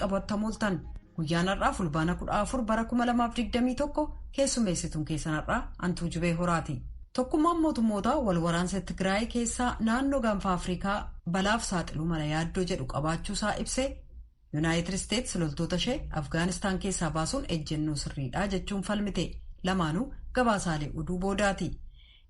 Qabattan mooltan guyyaan har'aa Fulbaana 14 bara 2021, keessummeessituun keessan har'aa Antuu Jubee Horaati. Tokkummaan mootummoota wal waraansa Tigraay keessaa naannoo Gaanfa Afrikaa balaaf saaxiluu mala yaaddoo jedhu qabaachuusaa ibsee, Yuunaayitid Isteets loltoota ishee Afgaanistaan keessaa baasuun ejjennoo sirriidha jechuun falmite. Lamaanuu gabaasaalee oduu boodaati.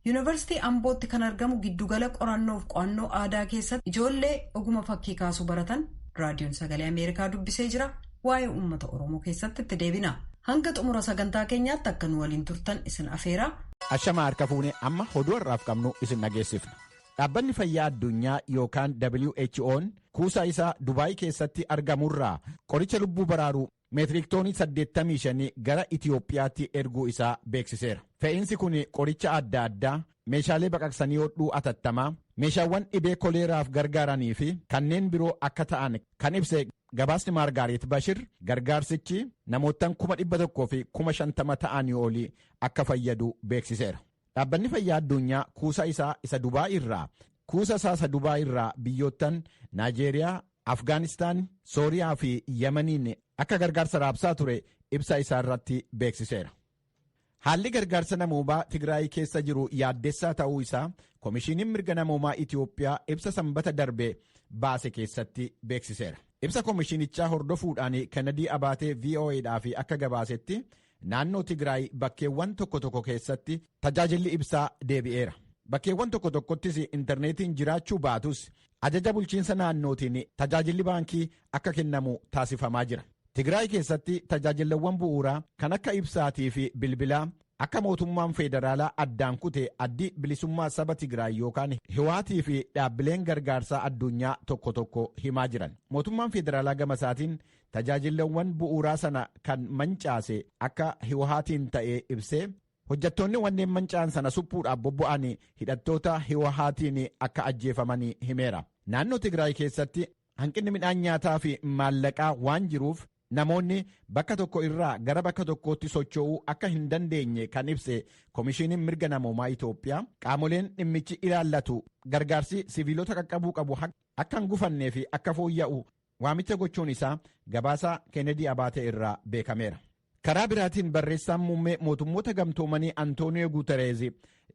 Yuunivarsiitii Ambootti kan argamu giddugala qorannoof qo'annoo aadaa keessatti ijoollee oguma fakkii kaasuu baratan Raadiyoon Sagalee Ameerikaa dubbisee jira. Waa'ee uummata Oromoo keessatti itti deebina. Hanga xumura sagantaa keenyaatti akka nu waliin turtan isin afeeraa. Ashama, harka fuune. Amma oduu har'aaf qabnu isin dhageessifna. Dhaabbanni Fayyaa Addunyaa yookaan WHO'n kuusaa isaa Dubaay keessatti argamurraa qoricha lubbuu baraaruu meetirik toonii 85 gara Itiyoophiyaatti erguu isaa beeksiseera. Fe'iinsi kun qoricha adda addaa, meeshaalee baqaqsanii hodhuu atattamaa, meeshaawwan dhibee koleeraaf gargaaranii fi kanneen biroo akka ta'an kan ibse gabaasni Maargaariit Bashir, gargaarsichi namoottan 150,000 ta'anii olii akka fayyadu beeksiseera. Dhaabbanni Fayyaa Addunyaa kuusaa isaa isa Dubaay irraa biyyoottan Naajeeriyaa, Afgaanistaan, Sooriyaa fi Yemeniin akka gargaarsa raabsaa ture ibsa isaa irratti beeksiseera. Haalli gargaarsa namoomaa Tigraay keessa jiru yaaddessaa ta'uu isaa Komishiiniin Mirga Namoomaa Itiyoophiyaa ibsa Sanbata darbe baase keessatti beeksiseera. Ibsa komishiinichaa hordofuudhaan Kennedy Abaatee VOAdhaaf akka gabaasetti, naannoo Tigraay bakkeewwan tokko tokko keessatti tajaajilli ibsaa deebi'eera. Bakkeewwan tokko tokkottis intarneetiin jiraachuu baatus, ajaja bulchiinsa naannootiin tajaajilli baankii akka kennamu taasifamaa jira. Tigraay keessatti tajaajilawwan bu'uuraa kan akka ibsaatii fi bilbilaa akka mootummaan federaalaa addaan kute Addi Bilisummaa Saba Tigraay yookaan Hiwaatii fi dhaabbileen gargaarsaa addunyaa tokko tokko himaa jiran. Mootummaan federaalaa gama isaatiin tajaajilawwan bu'uuraa sana kan mancaase akka Hiwaatiin ta'ee ibsee, hojjettoonni wanneen manca'an sana suphuudhaaf bobbo'an hidhattoota Hiwaatiin akka ajjeefaman himeera. Naannoo Tigraay keessatti hanqinni midhaan nyaataa fi maallaqaa waan jiruuf, namoonni bakka tokko irraa gara bakka tokkootti socho'uu akka hin dandeenye kan ibse Komishiiniin Mirga Namoomaa Itoophiyaa, qaamoleen dhimmichi ilaallatu gargaarsi siviilota qaqqabuu qabu akka hin gufannee fi akka fooyya'u waamicha gochuun isaa gabaasa Kennedy Abaatee irraa beekameera. Karaa biraatiin, barreessaan muummee Mootummoota Gamtoomanii Antooniyoo Guutereez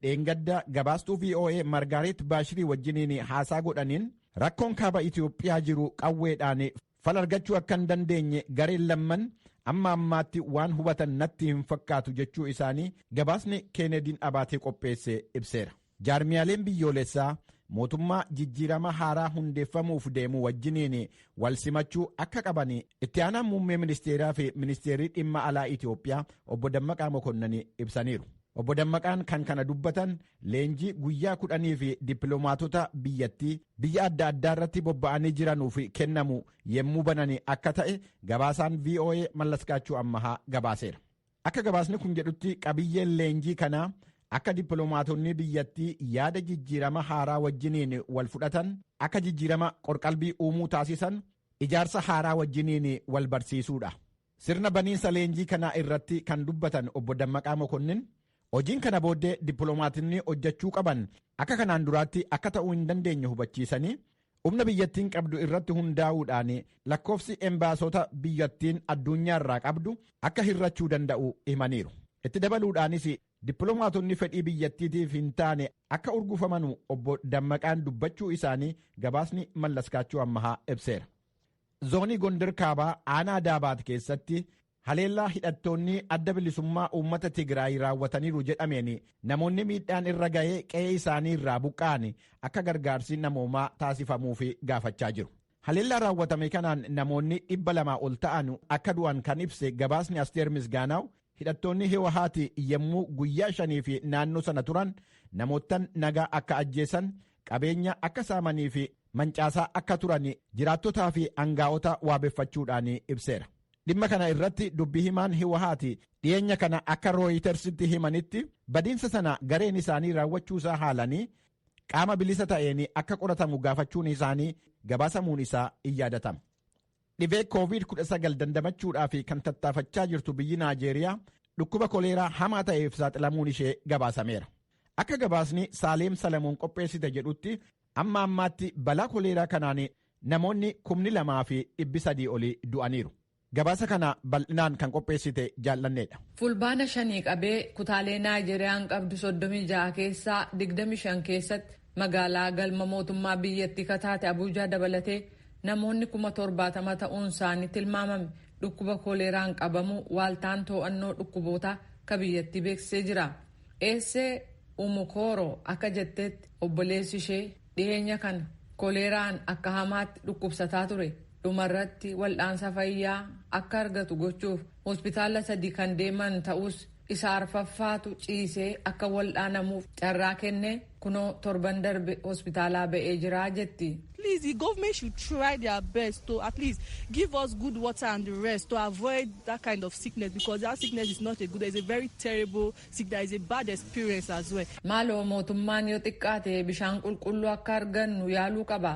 dheengadda gabaastuu VOA Margaaret Baashirii wajjiniin haasaa godhaniin, rakkoon kaaba Itoophiyaa jiru qawweedhaan fal argachuu akka hin dandeenye gareen lamman amma ammaatti waan hubatan natti hin fakkaatu jechuu isaanii gabaasni Keenediin Abaatee qopheesse ibseera. Jaarmiyaaleen biyyoolessaa mootummaa jijjiirama haaraa hundeeffamuuf deemu wajjiniin wal simachuu akka qaban itti aanaan muummee ministeeraa fi ministeerri dhimma alaa Itoophiyaa obbo Dammaqaa Mokonnan ibsaniiru. Obbo Dammaqaan kan kana dubbatan leenjii guyyaa 10 fi dippiloomaatota biyyattii biyya adda addaa irratti bobba'anii jiranuuf kennamu yemmuu banan akka ta'e gabaasaan VOA Mallaskaachuu Ammahaa gabaaseera. Akka gabaasni kun jedhutti, qabiyyeen leenjii kanaa akka dippiloomaatonni biyyattii yaada jijjiirama haaraa wajjiniin wal fudhatan, akka jijjiirama qorqalbii uumuu taasisan, ijaarsa haaraa wajjiniin wal barsiisuudha. Sirna baniinsa leenjii kanaa irratti kan dubbatan obbo Dammaqaa Mokonnin, hojiin kana booddee dippiloomaatonni hojjechuu qaban akka kanaan duraatti akka ta'uu hin dandeenye hubachiisanii, humna biyyattiin qabdu irratti hundaa'uudhaan lakkoofsi embaasota biyyattiin addunyaarraa qabdu akka hirrachuu danda'u himaniiru. Itti dabaluudhaanis, dippiloomaatonni fedhii biyyattiitiif hin taane akka urgufamanu obbo Dammaqaan dubbachuu isaanii gabaasni Mallaskaachuu Ammahaa ibseera. Zoonii Gondar Kaabaa aanaa Daabaat keessatti haleellaa hidhattoonni Adda Bilisummaa Uummata Tigraay raawwataniiru jedhameen namoonni miidhaan irra ga'ee qe'ee isaanii irraa buqqa'an akka gargaarsi namoomaa taasifamuuf gaafachaa jiru. Haleellaa raawwatame kanaan namoonni 200 ol ta'an akka du'an kan ibse gabaasni Asteer Misgaanaaw, hidhattoonni Hiwahaati yommuu guyyaa 5 fi naannoo sana turan namoottan nagaa akka ajjeesan, qabeenya akka saamanii fi mancaasaa akka turan jiraattotaa fi angaa'ota waabeffachuudhaan ibseera. Dhimma kana irratti dubbi himaan Hiwahaati dhiyeenya kana akka Rooyitersitti himanitti, badiinsa sana gareen isaanii raawwachuusaa haalanii qaama bilisa ta'een akka qoratamu gaafachuun isaanii gabaasamuun isaa in yaadatama. Dhibee COVID-19 dandamachuudhaaf kan tattaafachaa jirtu biyyi Naajeeriyaa dhukkuba koleeraa hamaa ta'eef saaxilamuun ishee gabaasameera. Akka gabaasni Saaleem Salamuun qopheessite jedhutti, amma ammaatti balaa koleeraa kanaan namoonni 2,300 olii du'aniiru. Gabaasa kana bal'inaan kan qopheessite Jaallanneedha. Fulbaana 5 qabee kutaalee Naayijeeriyaan qabdu 36 keessaa 25 keessatti magaalaa galma mootummaa biyyattii kataate Abuujaa dabalatee namoonni 70,000 ta'uun isaanii tilmaamame dhukkuba koleeraan qabamu waaltaan to'annoo dhukkuboota ka biyyattii beeksisee jira. Eessee Umukooro akka jettetti obboleessi ishee dhiyeenya kana koleeraan akka hamaatti dhukkubsataa ture. Dhumarratti wal'aansa fayyaa akka argatu gochuuf hospitaala 3 kan deeman ta'us isa arfaffaatu ciisee akka wal'aanamuuf carraa kennee kunoo torban darbe hospitaalaa ba'ee jira jetti. Please, the government should try their best to at least give us good water and the rest to avoid that kind of sickness, because that sickness is not a good, it's a very terrible sickness, it's a bad experience as well. Maaloo mootummaan yoo xiqqaate bishaan qulqulluu akka argannu yaaluu qaba.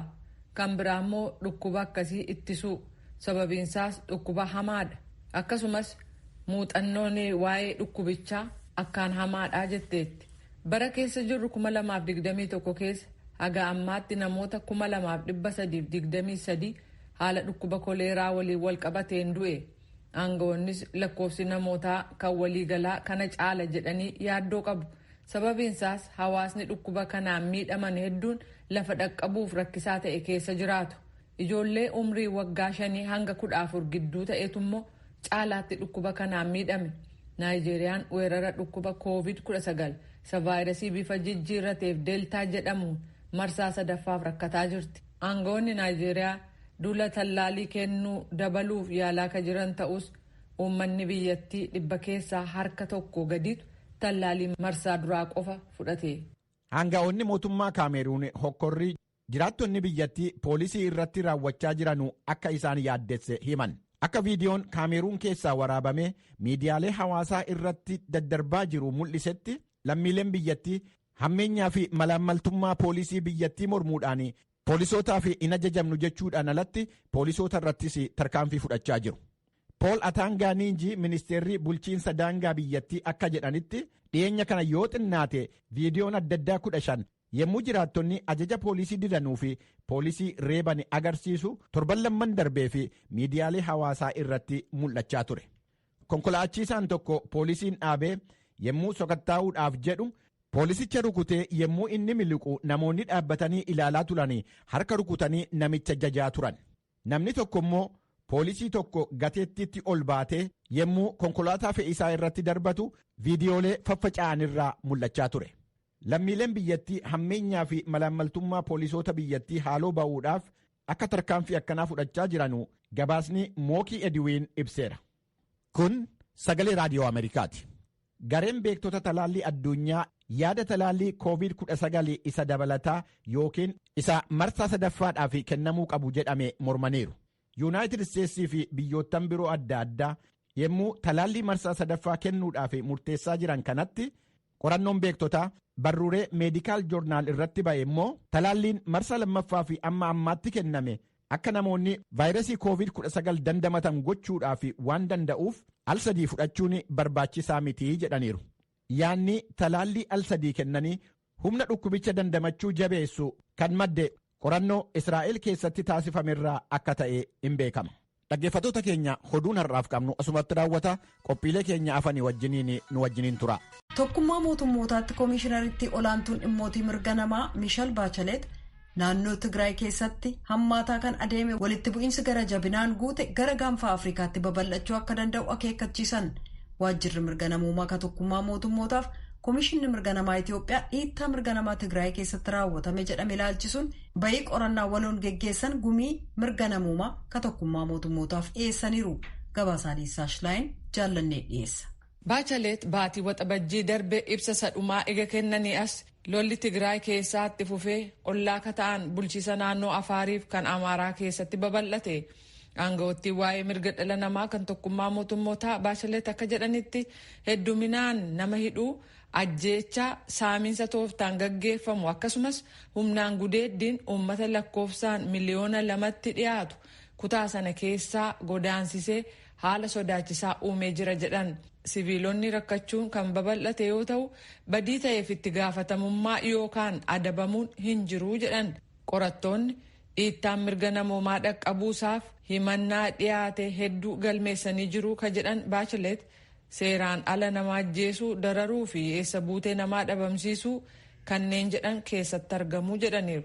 Kan biraa immoo dhukkuba akkasii ittisuu, sababiinsaas dhukkuba hamaadha. Akkasumas muuxannoon waa'ee dhukkubichaa akkaan hamaadha jetteetti. Bara keessa jirru 2021 keessa haga ammaatti namoota 2,323 haala dhukkuba koleeraa waliin wal qabateen du'e. Aangawoonnis lakkoofsi namootaa kan waliigalaa kana caala jedhanii yaaddoo qabu. Sababiinsaas hawaasni dhukkuba kanaan miidhaman hedduun lafa dhaqqabuuf rakkisaa ta'e keessa jiraatu. Ijoollee umrii waggaa 5 hanga 14 gidduu ta'etu immoo caalaatti dhukkuba kanaan miidhame. Naayijeeriyaan weerara dhukkuba COVID-19 isa vaayirasii bifa jijjiirrateef deeltaa jedhamu marsaa sadaffaaf rakkataa jirti. Aangawoonni Naayijeeriyaa duula tallaalii kennuu dabaluuf yaalaa ka jiran ta'us uummanni biyyattii 1% gadiitu tallaalii marsaa duraa qofa fudhate. Aangawoonni mootummaa Kaameruun hokkorrii jiraattonni biyyattii poolisii irratti raawwachaa jiranu akka isaan yaaddesse himan. Akka viidiyoon Kaameruun keessaa waraabame miidiyaalee hawaasaa irratti daddarbaa jiru mul'isetti lammiileen biyyattii hammeenyaa fi malaammaltummaa poolisii biyyattii mormuudhaan poolisootaa fi hin ajajamnu jechuudhaan alatti poolisoota irrattis tarkaanfii fudhachaa jiru. Pool Ataangaa Niinjii ministeerri bulchiinsa daangaa biyyattii akka jedhanitti dhiyeenya kana yoo xinnaate viidiyoon adda addaa 15 yommuu jiraattonni ajaja poolisii didanuu fi poolisii reeban agarsiisu torban lamman darbee fi miidiyaalee hawaasaa irratti mul'achaa ture. Konkolaachiisaan tokko poolisiin dhaabee yommuu sokattaa'uudhaaf jedhu poolisicha rukutee yommuu inni miliqu namoonni dhaabbatanii ilaalaa turan harka rukutanii namicha jajaa turan. Namni tokko immoo poolisii tokko gateettiitti ol baatee yommuu konkolaataa fe'isaa irratti darbatu viidiyoolee faffaca'an irraa mul'achaa ture. Lammiileen biyyattii hammeenyaa fi malaammaltummaa poolisoota biyyattii haaloo ba'uudhaaf akka tarkaanfii akkanaa fudhachaa jiranu gabaasni Mookii Ediwiin ibseera. Kun sagalee raadiyoo Ameerikaati. Gareen beektota talaallii addunyaa yaada talaallii COVID-19 isa dabalataa yookiin isa marsaa sadaffaadhaaf kennamuu qabu jedhame mormaniiru. Yuunaayitid Isteetsii fi biyyoottan biroo adda addaa yommuu talaallii marsaa sadaffaa kennuudhaaf murteessaa jiran kanatti qorannoon beektotaa barruuree meedikaal joornaal irratti ba'e immoo talaalliin marsaa lammaffaa fi amma ammaatti kenname akka namoonni vaayirasii COVID-19 dandamatan gochuudhaaf waan danda'uuf al sadii fudhachuun barbaachisaa mitii jedhaniiru. Yaanni talaallii al sadii kennanii humna dhukkubicha dandamachuu jabeessu kan madde qorannoo Israa'el keessatti taasifamerraa akka ta'e hin beekama. Dhaggeeffattoota keenya hoduun har'aaf qabnu asumatti raawwata, qophiilee keenya afanii wajjiniin nu wajjiniin tura. Tokkummaa mootummootaatti koomishinaritti olaantuun dhimmootii mirga namaa Mishal Baachaleet naannoo Tigraay keessatti hammaataa kan adeeme walitti bu'iinsi gara jabinaan guute gara gaanfa Afrikaatti babal'achuu akka danda'u akeekkachiisan. Waajjirri mirga namummaa ka tokkummaa mootummootaaf Koomishinni mirga namaa Itoophiyaa dhiittaa mirga namaa Tigraay keessatti raawwatame jedhame ilaalchisuun bayii qorannaa waloon geggeessan gumii mirga namummaa ka tokkummaa mootummootaaf dhiyeessaniiru. Gabaasaa Liisaa Shilaayin Jaallannee dhiyeessa. Baachaleet baatii waxabajjii darbe ibsa sadhumaa ega kennanii as lolli Tigraay keessaatti fufee ollaa ka ta'an bulchiisa naannoo Afaariif kan Amaaraa keessatti babal'ate. Aangawoottiin waa'ee mirga dhala namaa kan tokkummaa mootummootaa Baachaleet akka jedhanitti hedduminaan nama hidhuu, ajjeechaa, saamiinsa tooftaan gaggeeffamu akkasumas humnaan gudeeddiin uummata lakkoofsaan 2 miliyoonatti dhiyaatu kutaa sana keessaa godaansisee haala sodaachisaa uumee jira jedhan. Siviilonni rakkachuun kan babal'ate yoo ta'u, badii ta'eef itti gaafatamummaa yookaan adabamuun hin jiruu jedhan. Qorattoonni Dhiittaan mirga namoomaa dhaqqabuusaaf himannaa dhiyaate hedduu galmeessanii jiru ka jedhan Baachileet, seeraan ala nama ajjeesuu, dararuu fi eessa buutee namaa dhabamsiisuu kanneen jedhan keessatti argamuu jedhaniiru.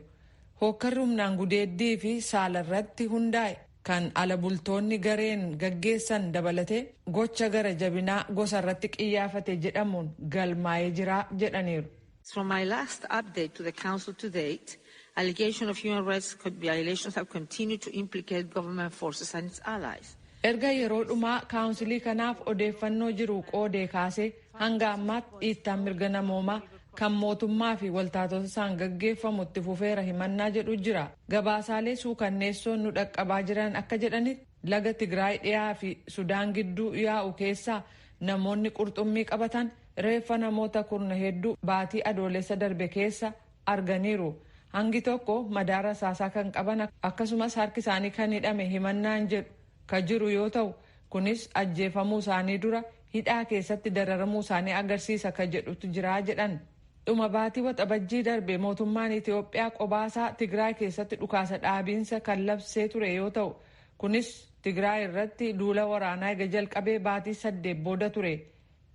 Hookkarri humnaan gudeeddii fi saalarratti hundaa'e kan ala bultoonni gareen gaggeessan dabalatee gocha gara jabinaa gosa irratti qiyyaafate jedhamuun galmaa'ee jira jedhaniiru. From my last update to the Council to date, allegations of human rights violations have continued to implicate government forces and its allies. Erga yeroo dhumaa kaawunsilii kanaaf odeeffannoo jiru qoodee kaasee hanga ammaatti dhiittaan mirga namoomaa kan mootummaa fi waltaatota isaan gaggeeffamu itti fufeera himannaa jedhu jira. Gabaasaalee suukanneessoon nu dhaqqabaa jiran akka jedhanitti, laga Tigraay dhiyaa fi Sudaan gidduu yaa'u keessaa namoonni qurxummii qabatan reeffa namoota kurna hedduu baatii Adoolessa darbe keessa arganiiru. Hangi tokko madaa rasaasaa kan qaban, akkasumas harki isaanii kan hidhame himannaan jedhu ka jiru yoo ta'u, kunis ajjeefamuu isaanii dura hidhaa keessatti dararamuu isaanii agarsiisa ka jedhutu jira jedhan. Dhuma baatii Waxabajjii darbe mootummaan Itiyoophiyaa qobaasaa Tigraay keessatti dhukaasa dhaabiinsa kan labsee ture yoo ta'u, kunis Tigraay irratti duula waraanaa ega jalqabee baatii 8 booda ture.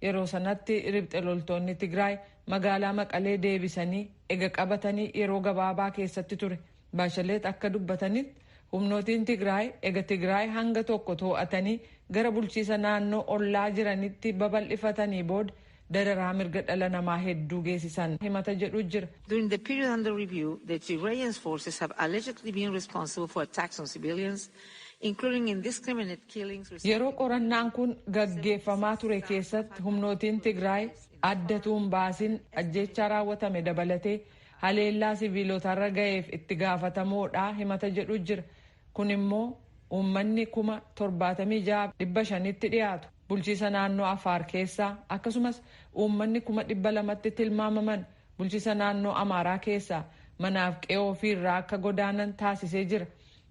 Yeroo sanatti riphxe loltoonni Tigraay magaalaa Maqalee deebisanii ega qabatanii yeroo gabaabaa keessatti ture. Baashaleet akka dubbatanitti, humnootiin Tigraay ega Tigraay hanga tokko to'atanii gara bulchiisa naannoo ollaa jiranitti babal'ifatanii booda dararaa mirga dhala namaa hedduu geessisan himata jedhu jira. During the period under review, the Tigrayan forces have allegedly been responsible for attacks on civilians, including indiscriminate killings. Yeroo qorannaan kun gaggeeffamaa ture keessatti humnootiin Tigraay addatuun baasin ajjechaa raawwatame dabalatee haleellaa siviilotarra ga'eef itti gaafatamoodha himata jedhu jira. Kun immoo uummanni 76,500tti dhiyaatu bulchiisa naannoo Afaar keessaa, akkasumas uummanni 200,000tti tilmaamaman bulchiisa naannoo Amaaraa keessaa manaaf qe'oo ofiirraa akka godaanan taasisee jira.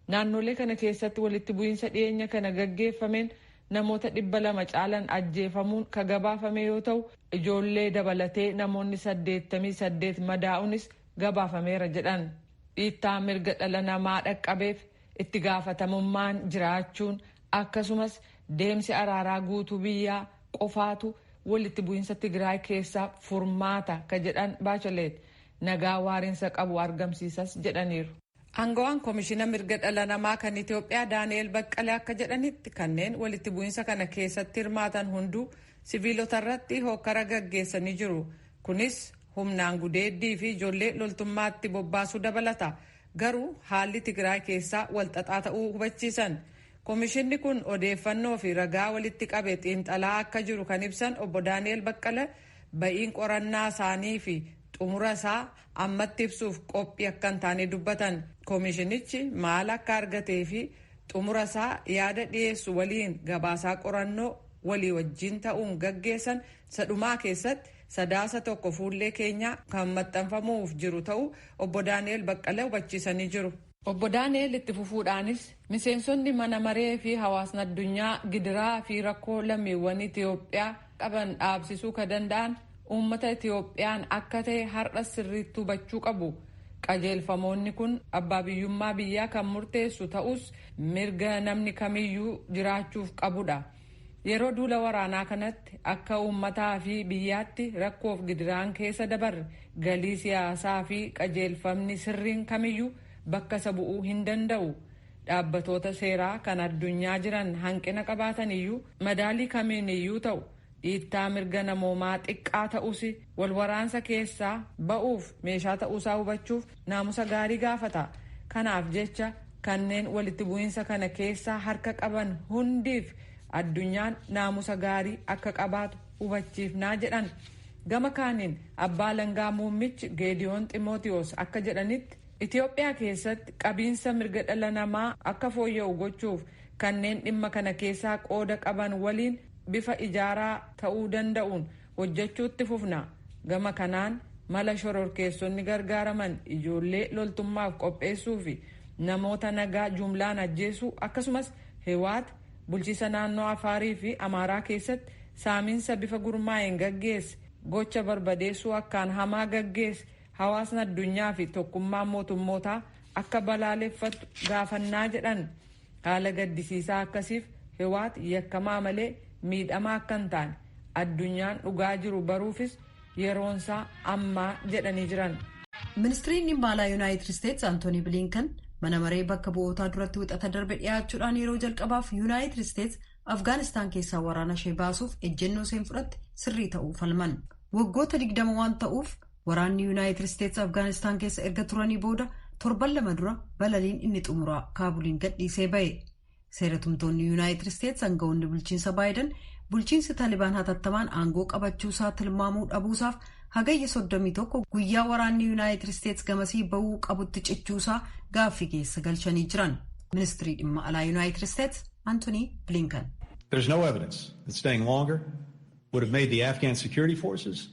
Naannolee kana keessatti walitti bu'iinsa dhiyeenya kana gaggeeffameen namoota 200 caalan ajjeefamuun ka gabaafame yoo ta'u, ijoollee dabalatee namoonni 88 madaa'uunis gabaafameera jedhan. Dhiittaa mirga dhala namaa dhaqqabeef itti gaafatamummaan jiraachuun, akkasumas deemsi araaraa guutuu biyyaa qofaatu walitti bu'iinsa Tigraay keessaa furmaata ka jedhan Baachaleet, nagaa waariinsa qabu argamsiisas jedhaniiru. Aangawaan Koomishina Mirga Dhala Namaa kan Itoophiyaa Daani'eel Baqqalee akka jedhanitti, kanneen walitti bu'iinsa kana keessatti hirmaatan hunduu siviilota irratti hokkara gaggeessanii jiru. Kunis humnaan gudeeddii fi ijoollee loltummaatti bobbaasuu dabalata. Garuu haalli Tigraay keessaa walxaxaa ta'uu hubachiisan. Koomishinni kun odeeffannoo fi ragaa walitti qabe xiinxalaa akka jiru kan ibsan obbo Daani'eel Baqqalee, ba'iin qorannaa isaanii fi xumura isaa ammatti ibsuuf qophii akka hin taane dubbatan. Koomishinichi maal akka argatee fi xumura isaa yaada dhiyeessu waliin gabaasaa qorannoo walii wajjin ta'uun gaggeessan sadhumaa keessatti Sadaasa 1 fuullee keenyaa kan maxxanfamuuf jiru ta'uu obbo Daani'el Baqqalee hubachiisanii jiru. Obbo Daani'el itti fufuudhaanis, miseensonni mana maree fi hawaasni addunyaa gidiraa fi rakkoo lammiiwwan Itiyoophiyaa qaban dhaabsisuu ka danda'an uummata Itiyoophiyaan akka ta'e har'a sirriitti hubachuu qabu. Qajeelfamoonni kun abbaa biyyummaa biyyaa kan murteessu ta'us, mirga namni kamiyyuu jiraachuuf qabudha. Yeroo duula waraanaa kanatti akka uummataa fi biyyaatti rakkoof gidiraan keessa dabarre galii siyaasaa fi qajeelfamni sirriin kamiyyuu bakka isa bu'uu hin danda'u. Dhaabbatoota seeraa kan addunyaa jiran hanqina qabaatan iyyuu, madaalii kamiin iyyuu ta'u, dhiittaa mirga namoomaa xiqqaa ta'us walwaraansa keessaa ba'uuf meeshaa ta'uusaa hubachuuf naamusa gaarii gaafata. Kanaaf jecha kanneen walitti bu'iinsa kana keessaa harka qaban hundiif addunyaan naamusa gaarii akka qabaatu hubachiifnaa jedhan. Gama kaaniin abbaa alangaa muummichi Geediyoon Ximootiyoos akka jedhanitti, Itiyoophiyaa keessatti qabiinsa mirga dhala namaa akka fooyya'u gochuuf kanneen dhimma kana keessaa qooda qaban waliin bifa ijaaraa ta'uu danda'uun hojjechuutti fufna. Gama kanaan mala shororkeessonni gargaaraman ijoollee loltummaaf qopheessuu fi namoota nagaa jumlaan ajjeesuu, akkasumas Hiwaat bulchiisa naannoo Afaarii fi Amaaraa keessatti saamiinsa bifa gurmaa'een gaggeesse, gocha barbadeessuu akkaan hamaa gaggeesse, hawaasni addunyaa fi tokkummaan mootummootaa akka balaaleffattu gaafannaa jedhan. Haala gaddisiisaa akkasiif Hiwaat yakkamaa malee miidhamaa akka hin taane addunyaan dhugaa jiru baruufis yeroonsaa ammaa jedhanii jiran. Ministiriin dhimma alaa Yuunaayitid Isteetsi Antoonii Bilinkan mana maree bakka bu'ootaa duratti Wixata darbe dhiyaachuudhaan yeroo jalqabaaf Yuunaayitid Isteetsi Afgaanistaan keessaa waraana ishee baasuuf ejjennoo isheen fudhatte sirrii ta'uu falman. Waggoota 20 waan ta'uuf waraanni Yuunaayitid Isteetsi Afgaanistaan keessa erga turanii booda torban 2 dura balaliin inni xumuraa Kaabuliin gadhiisee ba'e. Seeratumtoonni Yuunaayitid Isteetsi aangawoonni bulchiinsa Baayiden bulchiinsi Taalibaan hatattamaan aangoo qabachuusaa tilmaamuu dhabuusaaf Hagayya 31, guyyaa waraanni Yuunaayitid Isteetsi gamasii ba'uu qabutti cichuusaa gaaffii keessa galchanii jiran. Ministirii dhimma alaa Yuunaayitid Isteetsi Antoonii Bilinkan. There's no evidence that staying longer would have made the Afghan security forces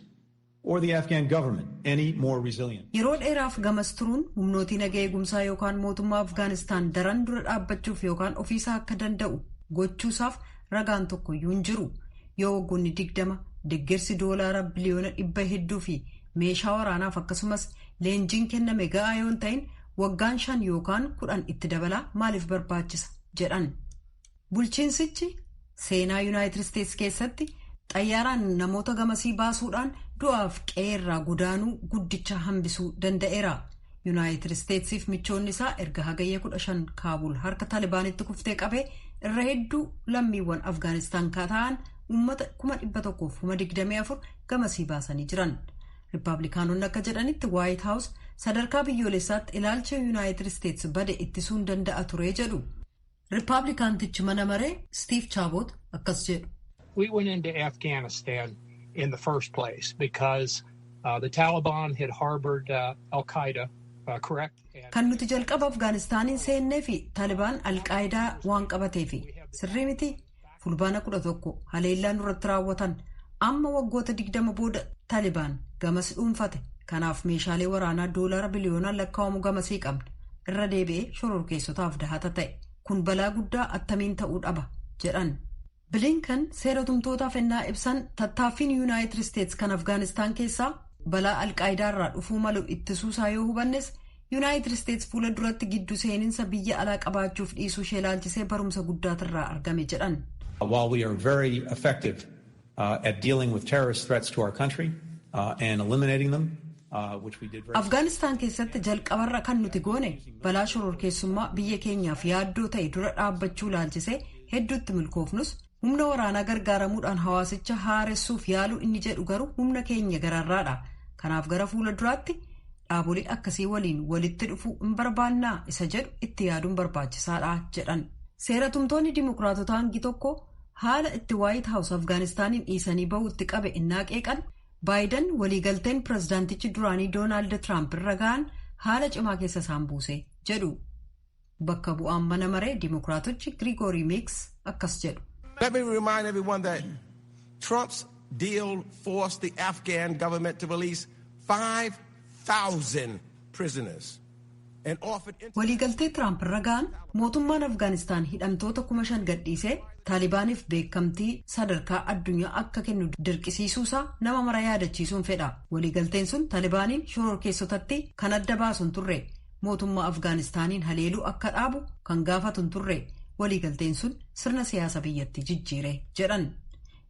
or the Afghan government any more resilient. Yeroo dheeraaf gamas turuun humnootii naga eegumsaa yookaan mootummaa Afgaanistaan daran dura dhaabbachuuf yookaan ofiisaa akka danda'u gochuusaaf ragaan tokkoyyuu hin jiru. Yoo waggoonni 20 deeggarsi doolaara biliyoona dhibba hedduu fi meeshaa waraanaaf akkasumas leenjiin kenname ga'aa yoo hin ta'in, waggaan 5 yookaan 10 itti dabalaa maaliif barbaachisa jedhan. Bulchiinsichi seenaa Yuunaayitid Isteetsi keessatti xayyaaraan namoota gamasii baasuudhaan du'aaf qe'eerraa godaanuu guddicha hambisuu danda'eera. Yuunaayitid Isteetsiif michoonni isaa erga Hagayya 15 Kaabul harka Taalibaanitti kuftee qabee irra hedduu lammiiwwan Afgaanistaan ta'an uummata 124,000 gamasii baasanii jiran. Riippablikaanonni akka jedhanitti Waayit Haawus sadarkaa biyyoolessaatti ilaalcha Yuunaayitid Isteetsi bade ittisuun danda'a ture jedhu. Riippablikaantichi mana maree Stiif Chaabot akkas jedhu. We went into Afghanistan in the first place because the Taliban had harbored Al Qaeda, correct? Kan nuti jalqaba Afgaanistaaniin seennee fi Taalibaan Alqaayidaa waan qabateefi, sirrii miti? Fulbaana 11 haleellaa nurratti raawwatan. Amma waggoota 20 booda Taalibaan gamas dhuunfate. Kanaaf meeshaalee waraanaa doolaara biliyoonaan lakkaa'amu gamasii qabna. Irra deebi'ee shororkeessotaaf dahata ta'e. Kun balaa guddaa attamiin ta'uu dhaba jedhan. Bilinkan seera tumtootaaf ennaa ibsan tattaaffiin Yuunaayitid Isteetsi kan Afgaanistaan keessaa balaa Alqaayidaa irraa dhufuu malu ittisuusaa yoo hubannes, Yuunaayitid Isteetsi fuula duratti giddu seeninsa biyya alaa qabaachuuf dhiisuu ishee ilaalchisee barumsa guddaatirraa argame jedhan. While we are very effective at dealing with terrorist threats to our country and eliminating them, Afgaanistaan keessatti jalqabarra kan nuti goone balaa shororkeessummaa biyya keenyaaf yaaddoo ta'e dura dhaabbachuu ilaalchisee hedduutti milkoofnus, humna waraanaa gargaaramuudhaan hawaasicha haaressuuf yaaluu inni jedhu garuu humna keenya gararraadha. Kanaaf gara fuula duraatti dhaabolee akkasii waliin walitti dhufuu hin barbaannaa isa jedhu itti yaaduun barbaachisaadha jedhan. Seeratumtoonni Dimokiraatota hangi tokko haala itti Waayit Haawus Afgaanistaaniin dhiisanii bahuutti qabe innaa qeeqan, Baayidan waliigalteen pirezidaantichi duraanii Doonaald Tiraamp irra ga'an haala cimaa keessa isaan buuse jedhu. Bakka bu'aan mana maree Dimokiraatochi Girigorii Miiks akkas jedhu. Let me remind everyone that Trump's deal forced the Afghan government to release 5,000 prisoners. Waliigaltee Tiraamp irra ga'an mootummaan Afgaanistaan hidhamtoota 5,000 gadhiisee Taalibaaniif beekamtii sadarkaa addunyaa akka kennu dirqisiisuusaa nama mara yaadachiisuun fedha. Waliigalteen sun Taalibaaniin shororkeessotatti kan adda baasu hin turre. Mootummaa Afgaanistaaniin haleeluu akka dhaabu kan gaafatu hin turre. Waliigalteen sun sirna siyaasa biyyattii jijjiire jedhan.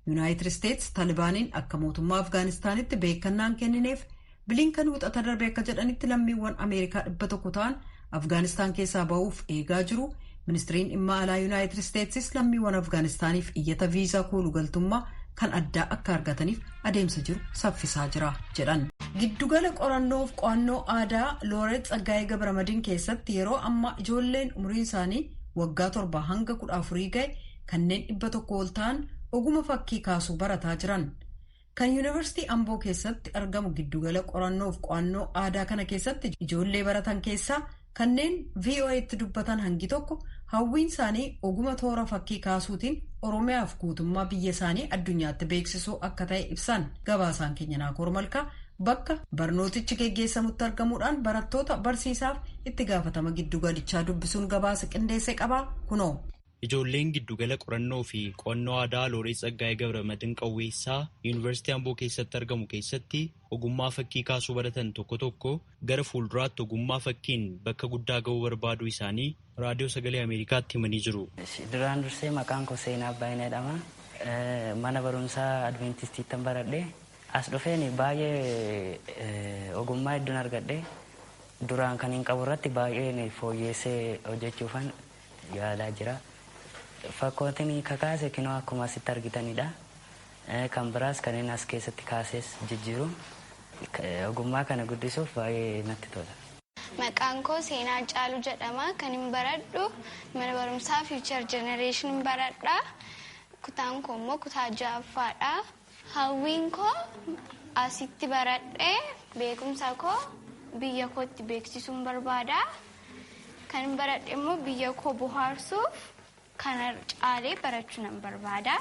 Yuunaayitid Isteetsi Taalibaaniin akka mootummaa Afgaanistaanitti beekannaan kennineef. Bilinkan Wixata darbe akka jedhanitti lammiiwwan Ameerikaa 100 ta'an Afgaanistaan keessaa ba'uuf eegaa jiru. Ministiriin dhimma alaa Yuunaayitid Isteetsis lammiiwwan Afgaanistaaniif iyyata viizaa kooluu galtummaa kan addaa akka argataniif adeemsa jiru saffisaa jira jedhan. Giddugala qorannoof qo'annoo aadaa Looreet Tsaggaayee Gabramadiin keessatti yeroo ammaa ijoolleen umriin isaanii waggaa 7 hanga 14 ga'e kanneen 100 ol ta'an oguma fakkii kaasuu barataa jiran. Kan Yuunivarsiitii Amboo keessatti argamu giddugala qorannoof qo'annoo aadaa kana keessatti ijoollee baratan keessaa kanneen VOA'tti dubbatan hangi tokko hawwiin isaanii oguma toora fakkii kaasuutiin Oromiyaaf guutummaa biyya isaanii addunyaatti beeksisuu akka ta'e ibsan. Gabaasaan keenya Naakoor Malkaa bakka barnootichi geggeessamutti argamuudhaan barattoota, barsiisaaf itti gaafatama giddugalichaa dubbisuun gabaasa qindeesse qabaa kunoo. Ijoolleen giddugala qorannoo fi qo'annoo aadaa Looreet Tsaggaayee Gabramadiin Qawweessaa Yuunivarsiitii Amboo keessatti argamu keessatti ogummaa fakkii kaasuu baratan tokko tokko gara fuulduraatti ogummaa fakkiin bakka guddaa ga'uu barbaaduu isaanii Raadiyoo Sagalee Ameerikaatti himanii jiru. Duraan dursee maqaan koo Seenaa Abbaayinee jedhama. Mana barumsaa Adventistiittan baradhe. As dhufeen baay'ee ogummaa hedduun argadhe. Duraan kan hin qabu irratti baay'een fooyyeessee hojjechuufan yaalaa jira. Fakkootiin kakaase kinoo akkuma asitti argitanidha. Kan biraas kanneen as keessatti kaasees jijjiiru. Ogummaa kana guddisuuf baay'ee natti tola. Maqaan koo Seenaa Caaluu jedhama. Kan hin baradhu mana barumsaa Future Generation baradha. Kutaan koo immoo kutaa ja'affaadha. Hawwiin koo asitti baradhee beekumsa koo biyya kootti beeksisuun barbaada. Kan hin baradhe immoo biyya koo bohaarsuuf kana caalee barachuu nan barbaada.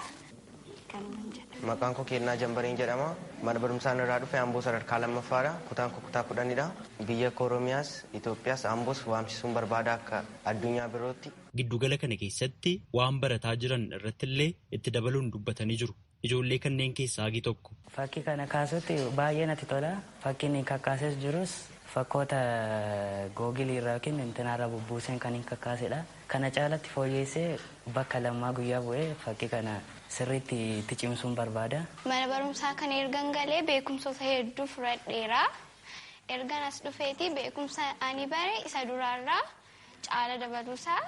Maqaan koo Kennaa Jambariin jedhama. Mana barumsaan irraa dhufe Amboo sadarkaa lammaffaadha. Kutaan koo kutaa 10dha. Biyya koo Oromiyaas Itoophiyaas Amboos waamsisuun barbaada akka addunyaa birootti. Giddugala kana keessatti waan barataa jiran irratti illee itti dabaluun dubbatanii jiru. Ijoollee kanneen keessaa hagi tokko. Fakkii kana kaasutti baay'ee natti tola. Fakkiin kakkaases jirus fakkoota googilii irraa yookiin intinaarraa bubbuuseen kan hin kakkaasedha. Kana caalatti fooyyeessee bakka lammaa guyyaa bu'ee fakkii kana sirriitti itti cimsuun barbaada. Mana barumsaa kana ergan galee beekumsoota hedduu fudhadheera. Ergan as dhufeeti beekumsa ani bare isa duraarraa caala dabaluusaa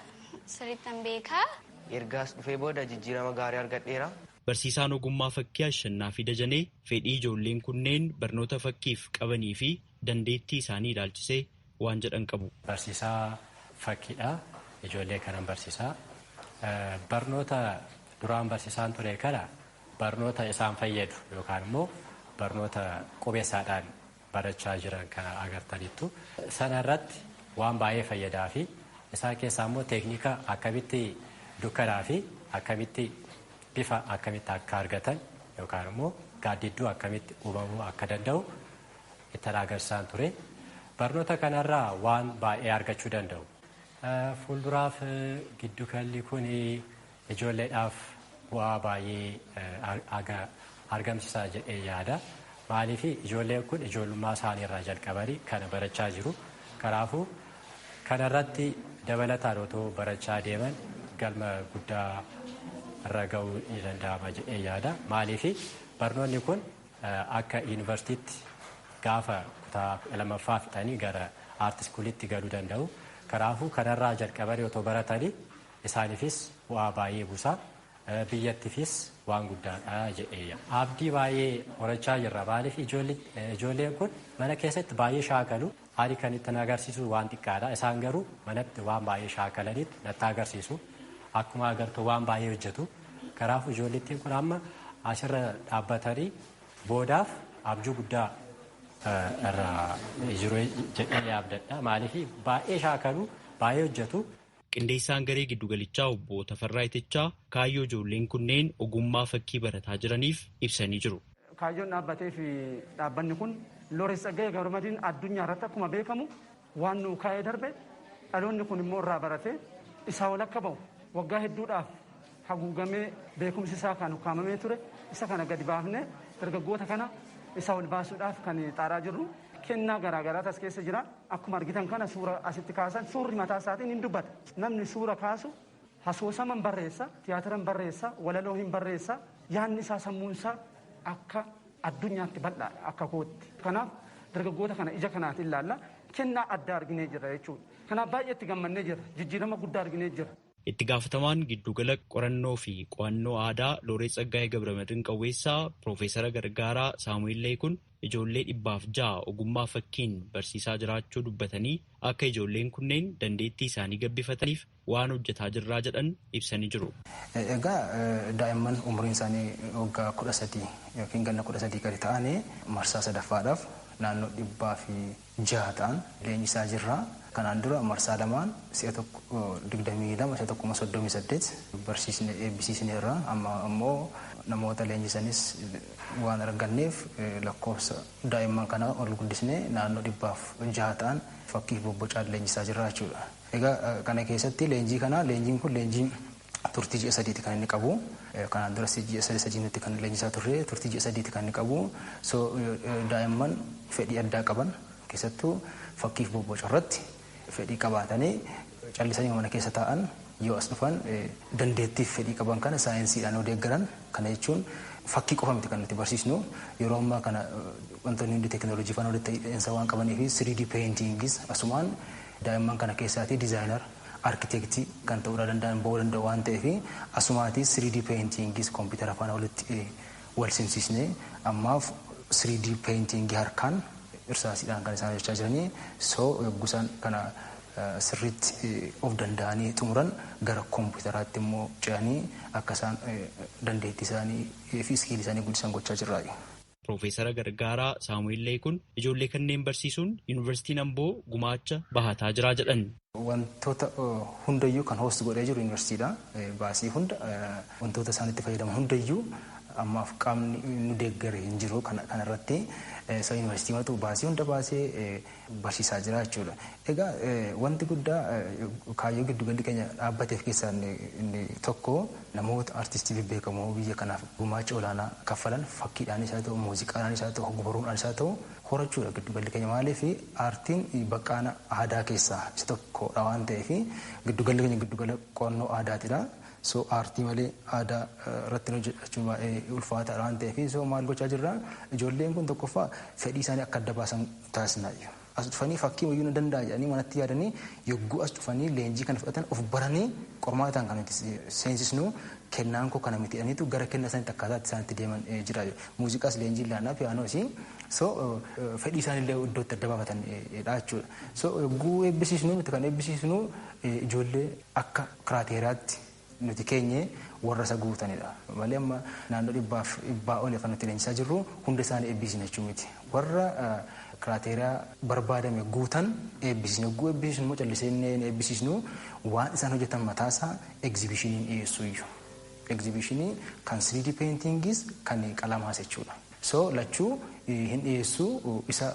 sirriittan beeka. Erga as dhufee booda jijjiirama gaarii argadheera. Barsiisaan ogummaa fakkii Ashannaa fi Dajanee fedhii ijoolleen kunneen barnoota fakkiif qabanii fi dandeettii isaanii ilaalchisee waan jedhan qabu. Barsiisaa fakkiidha. Ijoollee kanan barsiisaa. Barnoota duraan barsiisaan ture kana barnoota isaan fayyadu yookaan immoo barnoota qubeessaadhaan barachaa jiran kana agartaniittu. Sana irratti waan baay'ee fayyadaa fi isaan keessaa immoo teeknika akkamitti dukkanaa fi akkamitti bifa akkamitti akka argatan yookaan immoo gaaddidduu akkamitti uumamuu akka danda'u ittiin agarsiisaan ture. Barnoota kanarraa waan baay'ee argachuu danda'u. Fuulduraaf giddugalli kun ijoolleedhaaf bu'aa baay'ee argamsiisaa jedhee yaada. Maaliif ijoolleen kun ijoollummaa isaanii irraa jalqabanii kana barachaa jiru. Kanaafuu kanarratti dabalataan otoo barachaa deeman galma guddaa irra ga'uu ni danda'ama jedhee yaada. Maaliif barnoonni kun akka yuunivarsiitiitti gaafa kutaa lammaffaa fixanii gara aartiskuulitti galuu danda'u. Kanaafuu kanarraa jalqabanii otoo baratanii isaaniifis bu'aa baay'ee buusa. Biyyattiifis waan guddaadha jedhee yaada. Abdii baay'ee horachaa jirra. Maaliif ijoolleen kun mana keessatti baay'ee shaakalu. Ani kan ittiin agarsiisu waan xiqqaadha. Isaan garuu manatti waan baay'ee shaakalaniitu natti agarsiisu. Akkuma agartu waan baay'ee hojjetu. Kanaafuu ijoollettiin kun amma asirra dhaabbatanii boodaaf abjuu guddaa irra jiru jedhee yaabdadha. Maaliif baay'ee shaakalu, baay'ee hojjetu. Qindeessaan garee giddugalichaa obbo Tafarraa Itichaa kaayyoo ijoolleen kunneen ogummaa fakkii barataa jiraniif ibsanii jiru. Kaayyoon dhaabbatee fi dhaabbanni kun Looreet Tsaggaayee Gabramadiin addunyaa irratti akkuma beekamu waan nu kaa'ee darbe dhaloonni kun immoo irraa baratee isaa ol akka bahu waggaa hedduudhaaf haguugamee beekumsi isaa kan ukkaamamee ture isa kana gadi baafnee dargaggoota kana isa ol baasuudhaaf kan xaaraa jirru. Kennaa garaagaraatu as keessa jira. Akkuma argitan kana suura asitti kaasan suurri mataa isaatiin hin dubbata. Namni suura kaasu hasoosama hin barreessa, tiyaatira hin barreessa, walaloo hin barreessa. Yaanni isaa sammuun isaa akka addunyaatti bal'aadha akka kootti. Kanaaf dargaggoota kana ija kanaatiin ilaalla. Kennaa addaa arginee jirra jechuudha. Kanaaf baay'ee itti gammannee jirra. Jijjiirama guddaa arginee jirra. Itti gaafatamaan giddugala qorannoo fi qo'annoo aadaa Looreet Tsaggaayee Gabramadiin Qawweessaa Piroofeesara Gargaaraa Saamu'eel Leekun ijoollee 600 ogummaa fakkiin barsiisaa jiraachuu dubbatanii akka ijoolleen kunneen dandeettii isaanii gabbifataniif waan hojjetaa jirraa jedhan ibsanii jiru. Egaa daa'imman umriin isaanii waggaa 13 yookiin ganna 13 gadi ta'anii marsaa sadaffaadhaaf naannoo 606 ta'an leenjisaa jirra. Kanaan dura marsaa lamaan si'a tokko 22 si'a tokko 38 barsiisne eebbisiisneerra. Amma immoo namoota leenjisanis waan arganneef lakkoofsa daa'imman kanaa ol guddisnee naannoo 606 ta'an fakkiif bobbocaan leenjisaa jirra jechuudha. Egaa kana keessatti leenjii kana leenjiin kun leenjii Turtii ji'a 3 kan inni qabu. Kanaan duras ji'a 3 nutti kan leenjisaa turre turtii ji'a 3 kan inni qabu. So daa'imman fedhii addaa qaban keessattuu fakkiif bobboca irratti fedhii qabaatanii callisanii mana keessa taa'an yoo as dhufan dandeettiif fedhii qaban kana saayinsiidhaan yoo deeggaran kana jechuun fakkii qofa miti kan nuti barsiisnu yeroo ammaa kana wantoonni hundi teekinooloojii faana walitti hidhinsa waan qabanii fi 3D paintingis asumaan daa'imman kana keessaatii diizaayinar arkitektii kan ta'uu danda'an ba'uu danda'u waan ta'eef asumaatii 3D paintingis kompiitara faana walitti wal simsiisnee ammaaf 3D paintingii harkaan irsaasiidhaan kan isaan hojjechaa jiranii soo yogguu isaan kana sirriitti of danda'anii xumuran gara kompiitaraatti immoo ce'anii akka isaan dandeettii isaanii fi iskiilii isaanii guddisan gochaa jirra. Piroofeesara Gargaaraa Saamu'eel Leekuun ijoollee kanneen barsiisuun Yuunivarsiitiin Amboo gumaacha bahataa jira jedhan. Wantoota hundayyuu kan hoostu godhee jiru yuunivarsiitiidha. Baasii hunda wantoota isaan itti fayyadaman hundayyuu ammaaf qaamni nu deeggare hin jiru kanarratti isa yuunivarsiitii matu baasii hunda baasee barsiisaa jira jechuudha. Egaa wanti guddaa kaayyoo giddugalli keenya dhaabbateef keessaa inni tokko namoota artistii bebbeekamoo biyya kanaaf gumaacha olaanaa kaffalan fakkiidhaanis haa ta'u muuziqaadhaanis haa ta'u ogbarruudhaanis haa ta'u horachuudha giddugalli keenya maaliif aartiin baqqaana aadaa keessaa isa tokkodha waan ta'eef giddugalli keenya giddugala qo'annoo aadaatidha. So aartii malee aadaa irratti hojjechuun baay'ee ulfaataadha waan ta'eef so maal gochaa jirra ijoolleen kun tokkoffaa fedhii isaanii akka adda baasan taasisna. As dhufanii fakkii wayyuu na danda'a jedhanii manatti yaadanii yogguu as dhufanii leenjii kana fudhatan of baranii qormaataan kan nuti seensisnu kennaan koo kana miti jedhaniitu gara kennaa isaaniitti akkaataa itti isaanitti deeman jira. Muuziqaas leenjii ilaannaa piyaanoos so fedhii isaaniillee iddootti adda baafatanidha jechuudha. So yogguu eebbisiisnu nuti kan eebbisiisnu ijoollee akka kiraateeriyaatti nuti keenye warra isa guutanidha. Malee amma naannoo dhibbaaf dhibbaa olii kan nuti leenjisaa jirru hunda isaanii eebbisiisna jechuu miti. Warra kiraateeriyaa barbaadame guutan eebbisiisna. Yogguu eebbisiisnu immoo callisee eebbisiisnu waan isaan hojjetan mataasaa egzibishiniin dhiyeessuu iyyuu. Egzibishinii kan 3D paintingis kan qalamaas jechuudha. So lachuu hin dhiyeessuu isa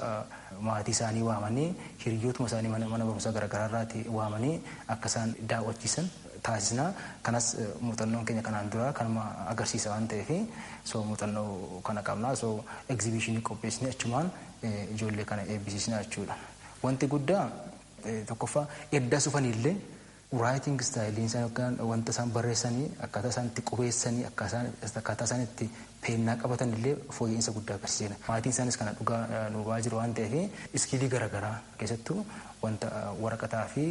maatii isaanii waamanii hiriyootuma isaanii mana barumsaa garaagaraa irraati waamanii akka isaan daawwachiisan taasisna. Kanas muuxannoon keenya kanaan dura kanuma agarsiisa waan ta'eef so muuxannoo kana qabna. So egzibishinii qopheessine achumaan ijoollee kana eebbisiisna jechuudha. Wanti guddaa tokkoffaa edda sufanillee raayiting istaayiliin isaan yookaan wanta isaan barreessanii akkaataa isaan itti qubeessanii akkaataa isaan itti peennaa qabatan illee fooyya'insa guddaa agarsiiseera. Maatiin isaanis kana dhugaa nu ba'aa jiru waan ta'eef iskiilii garaagaraa keessattuu wanta waraqataa fi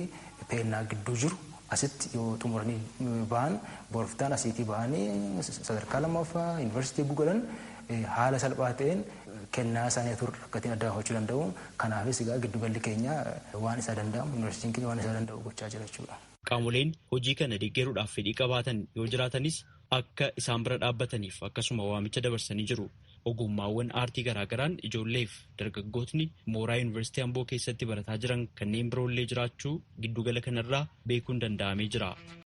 peennaa gidduu jiru asitti yoo xumuranii ba'an boroftaan asiitii ba'anii sadarkaa lammaffaa yuunivarsiitii gugalan haala salphaa ta'een kennaa isaanii turre rakkatiin adda baafachuu danda'u. Kanaafis egaa giddugalli keenya waan isaa danda'amu yuunivarsiitiin keenya waan isaa danda'u gochaa jira jechuudha. Qaamoleen hojii kana deeggaruudhaaf fedhii qabaatan yoo jiraatanis akka isaan bira dhaabbataniif akkasuma waamicha dabarsanii jiru. Ogummaawwan aartii garaagaraan ijoolleef dargaggootni mooraa yuunivarsiitii Amboo keessatti barataa jiran kanneen biroollee jiraachuu giddugala kanarraa beekuun danda'amee jira.